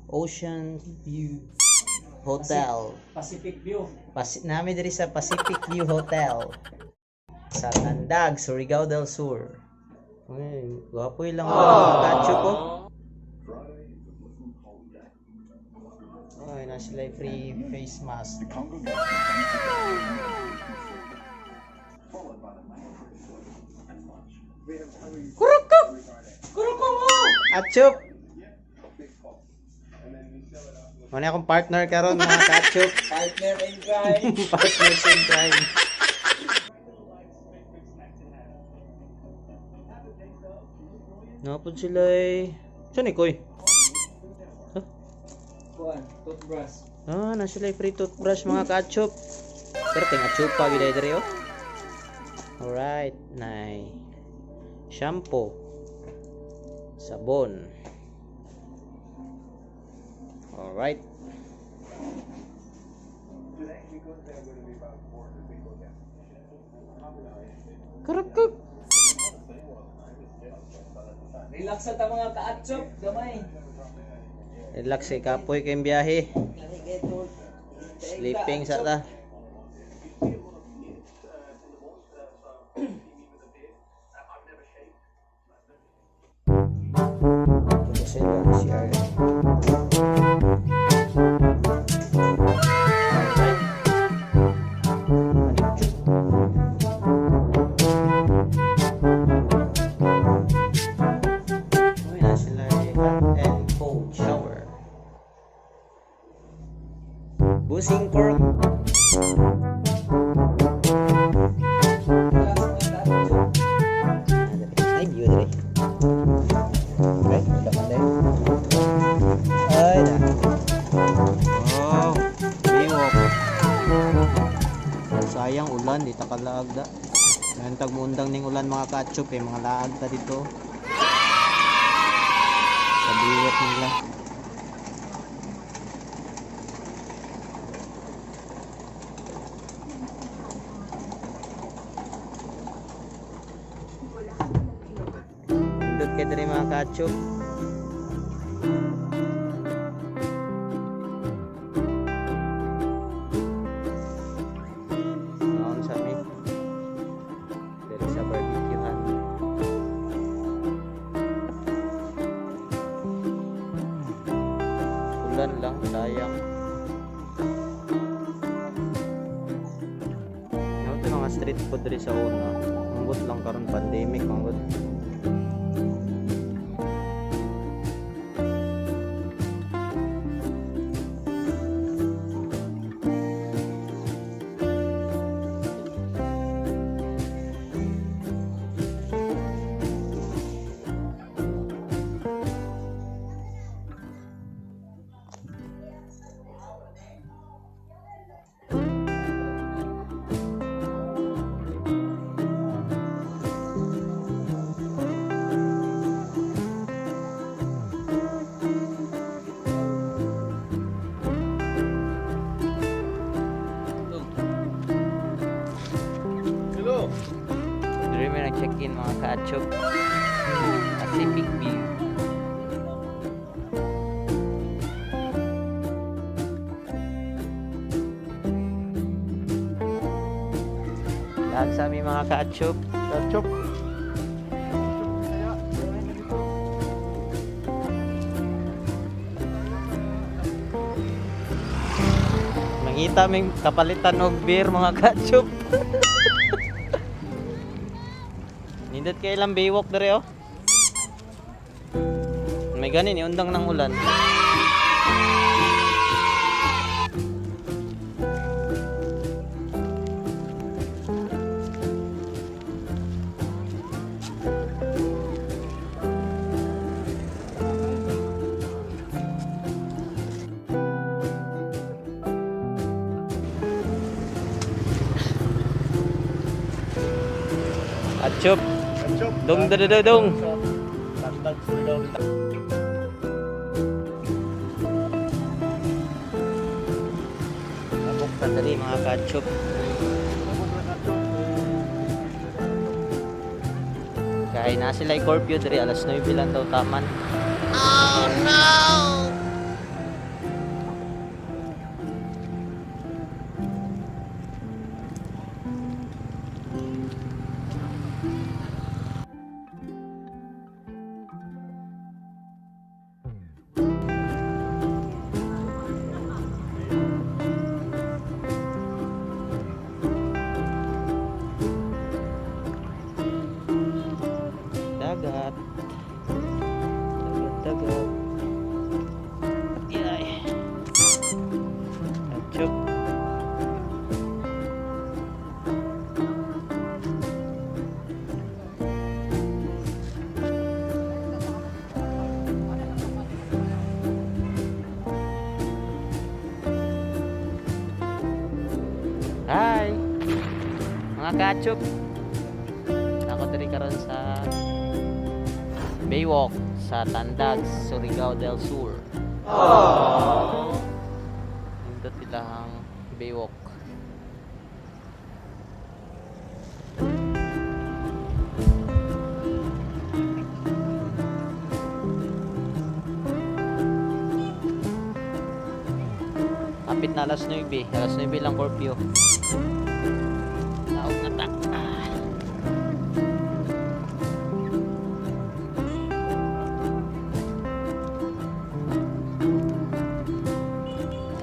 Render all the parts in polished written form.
Ocean View. Hotel. Pacific View. Nami diri sa Pacific View Hotel. Sa Tandag, Surigao del Sur. Uy, gwapo lang mga kacho ko. Uy, na sila free face mask. Kurukuk! Kurukong! Atchup! Muna akong partner karon, mga kachup. Partner in crime. Partners in crime. Napod sila eh. Saan ni Koy? Huh? Kuan, toothbrush. Ah, na sila free toothbrush, mga kachup. Pero ting atchupa gid ay diri oh. Alright, nay. Shampoo. Sabon. Alright. Karagkag. Relax sa ta, mga kaatchop, gamay. Relax eh, kapoy kayong biyahe. Lami kay tol. Sleeping sa ta. CR. Uy, na sila eh, hot and cold shower. Busing pork. Relax, mga kaatchop. Ay, view dire. Okay, wala man dahil. Ay, na. Oh, biwok. Sayang ulan, di ta kalaag da. Nantag muundang ning ulan, mga kachup eh, mga laag ta dito. Sa biwok nila. Nindot kay diri, mga kachup. Noon sa mi. Diri sa barbecuehan. Ulan lang, sayang. Ano ito mga street food diri sa una. Manggot lang karon pandemic, manggot. Hello. Diri may nag-check-in, mga kaachop. Pacific View. Lahat sa aming mga kaachop. Kachop. Mangita ming kapalitan og beer, mga kaachop. Nindot kay ilang baywalk dere oh. May ganin undang ng ulan. Achop. Kachop. Dong dong dong. Tandag Surigao. Abok ta diri, mga kaachop. Kay na sila curfew diri, alas 9 lang daw taman. Oh no. Mga kachup, ako diri karon sa Baywalk sa Tandag, Surigao del Sur. Nindot ilahang Baywalk. Kapit na alas 9. Alas 9 lang curfew. Laog na ta. Ah.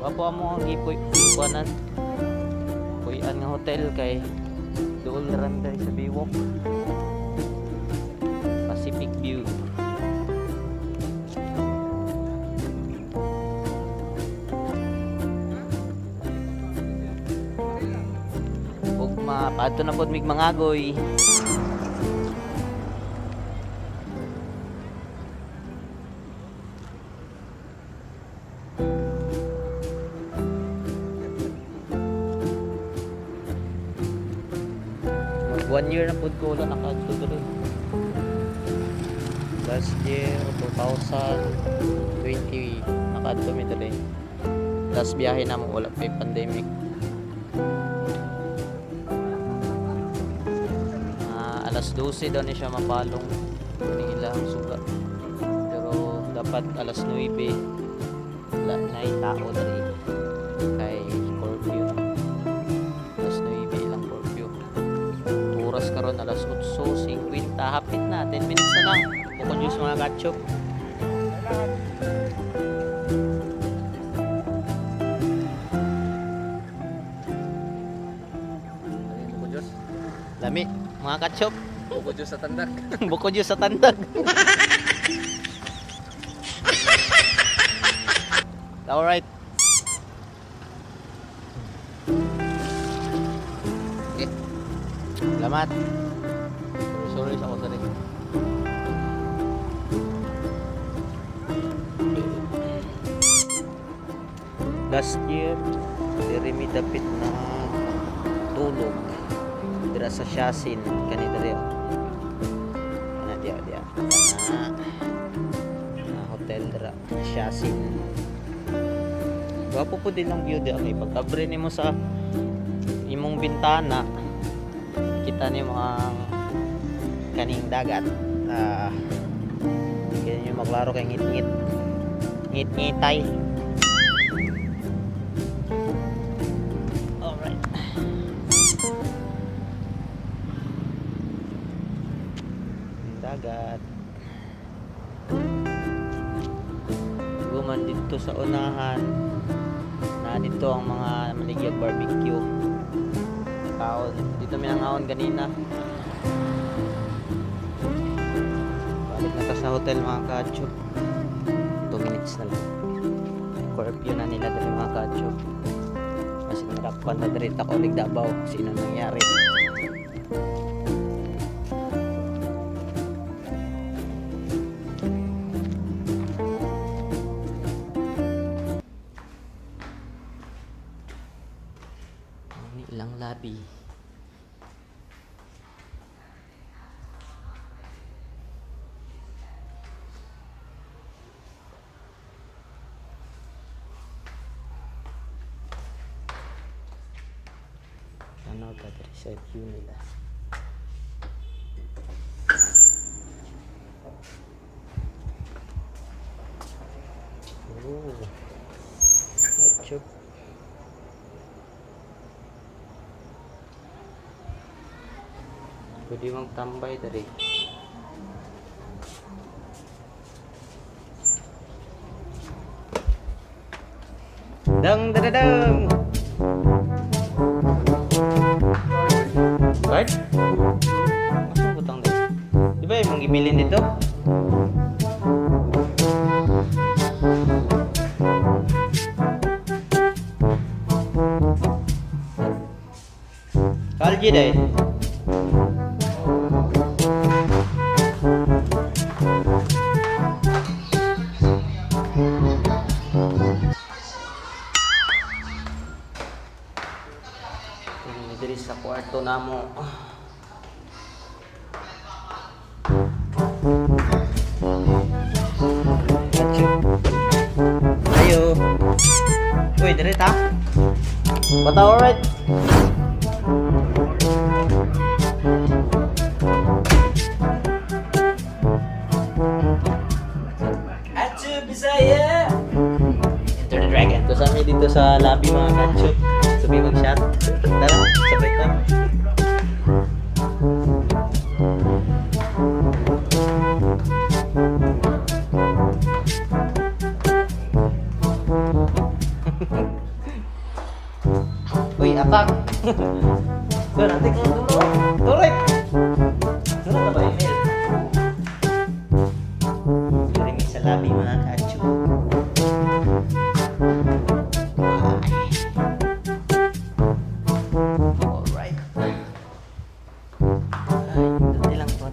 Wapo mo ang gipuy kuanan. Puy-an nga hotel kay dool ran diri sa Baywalk. Pacific View. Ugma, paadto na pod mig mangagoy. Mag 1 year na pod ko wala nakaadto diri. Last year, 2020, nakaadto mi diri. Last biyahe na mo wala pa yung pandemic. Ah, alas 12 daw ni siya mapalong ni ilang suga. Pero dapat alas 9 wala na tao diri kay curfew. Alas 9 ilang curfew. Oras karon alas 8:50, hapit na 10 minutes na lang. Bukod juice mga katchup. Buko Diyos. Lami mga katchup. Buko Diyos sa tandak. Bukod juice sa tandag. Alright. Okay. Salamat. Sorry sa ako sorry. Last year, diri mi dapit na tulog dira sa Siasin kani diri oh. Kana diya diya. Kana na hotel dira Siasin. Gwapo po din ang view diya kay pagkabre nimo sa imong bintana kita nimo ang kaning dagat. Ah, kaya nyo maglaro kay ngit-ngit. Ngit-ngitay. Alright. Ang dagat. Guman dito sa unahan na dito ang mga maligyag barbecue. Kaon. Dito minangaon kanina. Balik na ta sa hotel mga kacho. 2 minutes na lang. Curfew na nila dali mga kacho. Kasi narapan na diri ta ulig Davao. Sino nangyari? Ang ilang labi. Ano ba diri sa view nila? Oh. Atchup. Pwede magtambay diri. Dang dadadang. Card? Asa butang dito? Di ba imong gibilin dito? Kalji dai. Diri sa kwarto namo. Ayo. Uy, diri ta. Bata, alright. Atsu Bisaya! Enter the Dragon. So sa amin dito sa lobby, mga kachup. Sabi mag-shot. Tara, sabay ta. Uy, attack! So, natin kung dulo. Turek! Dulo na ba, Emil? Diri mi sa lobby, mga kachup. Ay. Alright. Ay, dati lang po.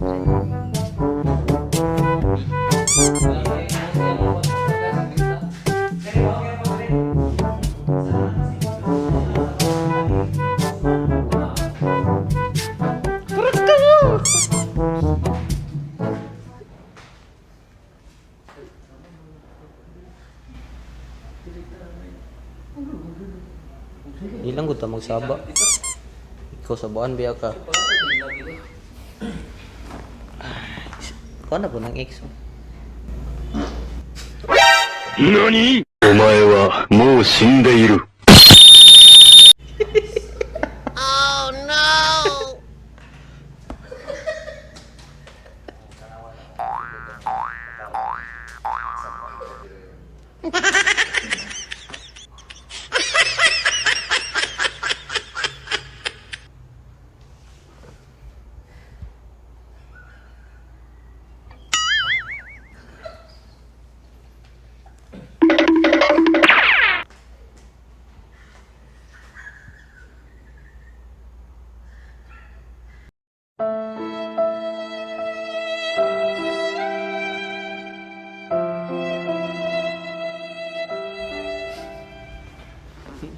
Di lang gud ta magsaba. Ikaw sabaan biya ka. Kuha na po ng ex. 何お前はもう死んでいる。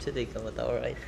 Sa day ka bata, alright.